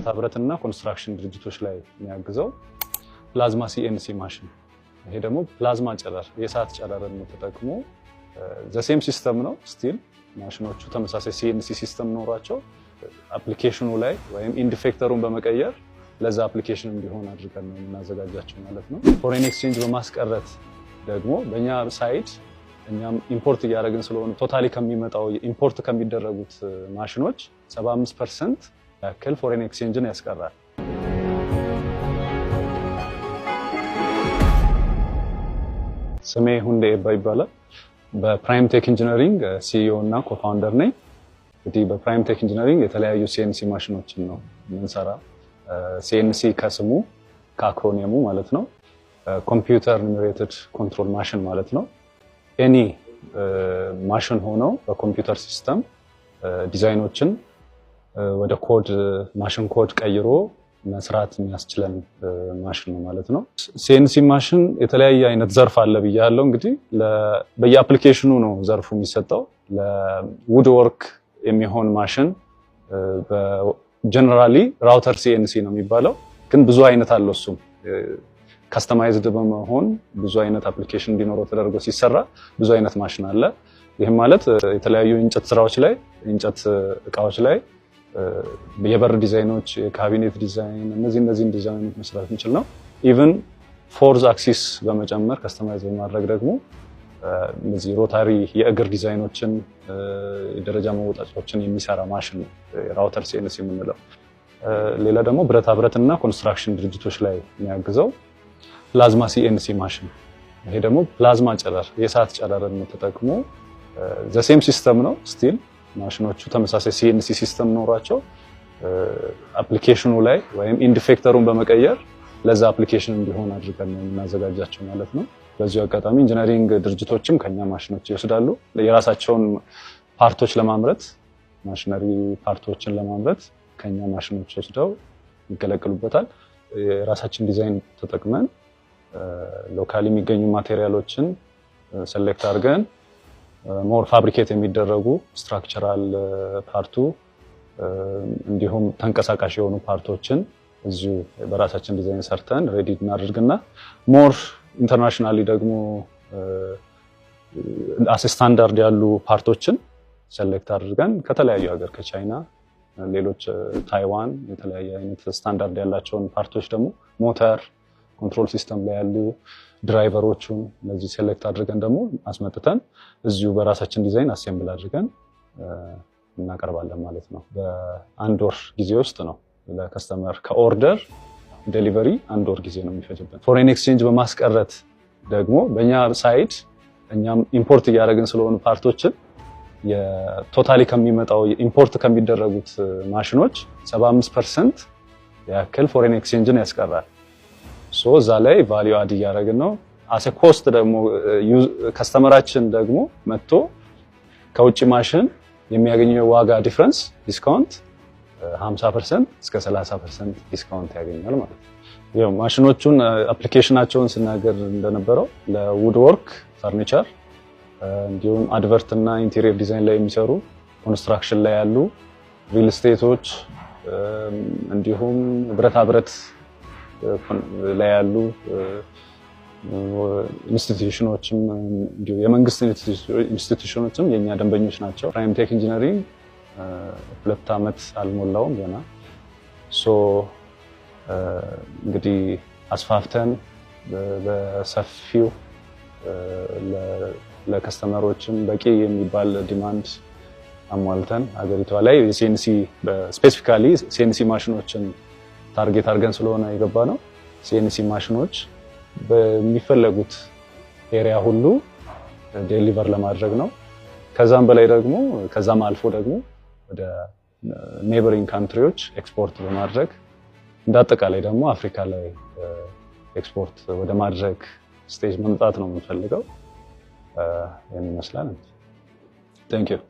ብረታ ብረትና construction ድርጅቶች ላይ የሚያግዘው plasma CNC machine። ይሄ ደግሞ ፕላዝማ ጨረር፣ የእሳት ጨረርን ተጠቅሞ the same system ነው። Still ማሽኖቹ ተመሳሳይ CNC system ኖሯቸው application ኑ ላይ ወይም end effector ኡን በመቀየር ለዛ application እንዲሆን አድርገን ነው የምናዘጋጃቸው ማለት ነው። Foreign exchange በማስቀረት ደግሞ በእኛ side እኛም import እያደረግን ስለሆነ totally ከሚመጣው import ከሚደረጉት ማሽኖች 75% ያክል foreign exchange ን ያስቀራል። ስሜ ሁንዴ ኤባ ይባላል። በ Prime Tech Engineering CEO እና co-founder ነኝ። እንግዲህ በ Prime Tech Engineering የተለያዩ CNC ማሽኖችን ነው የምንሰራ። CNC ከስሙ ከ acronym ኡ ማለት ነው፣ computer numerated control machine ማለት ነው። Any machine ሆነው በ computer system ዲዛይኖችን ወደ code፣ machine code ቀይሮ መስራት የሚያስችለን ማሽን ነው ማለት ነው። CNC machine የተለያየ አይነት ዘርፍ አለ ብያለሁ። እንግዲህ በየ application ኑ ነው ዘርፉ የሚሰጠው። ለ wood work የሚሆን machine generally router CNC ነው የሚባለው፣ ግን ብዙ አይነት አለው። እሱም customized በመሆን ብዙ አይነት application እንዲኖረው ተደርጎ ሲሰራ ብዙ አይነት ማሽን አለ። ይህም ማለት የተለያዩ እንጨት ስራዎች ላይ፣ እንጨት እቃዎች ላይ፣ የበር ዲዛይኖች፣ የካቢኔት ዲዛይን፣ እነዚህን ዲዛይኖች መስራት እንችል ነው። Even fourth axis በመጨመር customize በማድረግ ደግሞ እነዚህ rotary የእግር ዲዛይኖችን፣ የደረጃ መወጣጫዎችን የሚሰራ ማሽን ነው router CNC የምንለው። ሌላ ደግሞ ብረታ ብረትና construction ድርጅቶች ላይ የሚያግዘው plasma CNC machine። ይሄ ደግሞ ፕላዝማ ጨረር፣ የእሳት ጨረርን ተጠቅሞ the same system ነው። Still ማሽኖቹ ተመሳሳይ CNC system ኖሯቸው application ኑ ላይ ወይም end effector ኡን በመቀየር ለዛ application እንዲሆን አድርገን ነው የምናዘጋጃቸው ማለት ነው። በዚሁ አጋጣሚ engineering ድርጅቶችም ከኛ ማሽኖች ይወስዳሉ። የራሳቸውን part ኦች ለማምረት፣ machinery part ኦችን ለማምረት ከኛ ማሽኖች ወስደው ይገለገሉበታል። የራሳችን ዲዛይን ተጠቅመን locally የሚገኙ material ኦችን select አድርገን more fabricate የሚደረጉ structural part ኡ እንዲሁም ተንቀሳቃሽ የሆኑ part ኦችን እዚሁ በራሳችን ዲዛይን ሰርተን ready እናደርግና more internationally ደግሞ as standard ያሉ part ኦችን select አድርገን ከተለያዩ ሀገር፣ ከቻይና፣ ሌሎች ታይዋን፣ የተለያየ አይነት ስታንዳርድ ያላቸውን part ኦች ደግሞ ሞተር፣ control system ላይ ያሉ driver ኦቹን እነዚህ select አድርገን ደግሞ አስመጥተን እዚሁ በራሳችን ዲዛይን assemble አድርገን እናቀርባለን ማለት ነው። በአንድ ወር ጊዜ ውስጥ ነው ለ customer ከ order delivery አንድ ወር ጊዜ ነው የሚፈጅብን። Foreign exchange በማስቀረት ደግሞ በእኛ side እኛም import እያደረግን ስለሆኑ part ኦችን የ totally ከሚመጣው import ከሚደረጉት ማሽኖች 75% ያክል foreign exchange ን ያስቀራል። So እዛ ላይ value add እያደረግን ነው። As a cost ደግሞ customer ኣችን ደግሞ መጥቶ ከውጭ ማሽን የሚያገኘው ዋጋ difference discount 50% እስከ 30% discount ያገኛል ማለት ነው። ያው ማሽኖቹን application ኣቸውን ስናገር እንደነበረው ለ wood work፣ furniture፣ እንዲሁም advert እና interior design ላይ የሚሰሩ፣ construction ላይ ያሉ፣ real estate ኦች፣ እንዲሁም ብረታ ብረት ላይ ያሉ institution ኦችም እንዲሁ የመንግስት institution ኦችም የኛ ደንበኞች ናቸው። Prime Tech Engineering 2 ዓመት አልሞላውም ገና። So እንግዲህ አስፋፍተን በሰፊው ለ customer ኦችም በቂ የሚባል demand አሟልተን ሀገሪቷ ላይ የ CNC፣ specifically CNC ማሽኖችን target አድርገን ስለሆነ የገባነው፣ CNC ማሽኖች በሚፈለጉት area ሁሉ deliver ለማድረግ ነው። ከዛም በላይ ደግሞ፣ ከዛም አልፎ ደግሞ ወደ neighboring country ዎች export በማድረግ እንደ አጠቃላይ ደግሞ አፍሪካ ላይ ኤክስፖርት ወደ ማድረግ stage መምጣት ነው የምንፈልገው። ይህን ይመስላል። Thank you.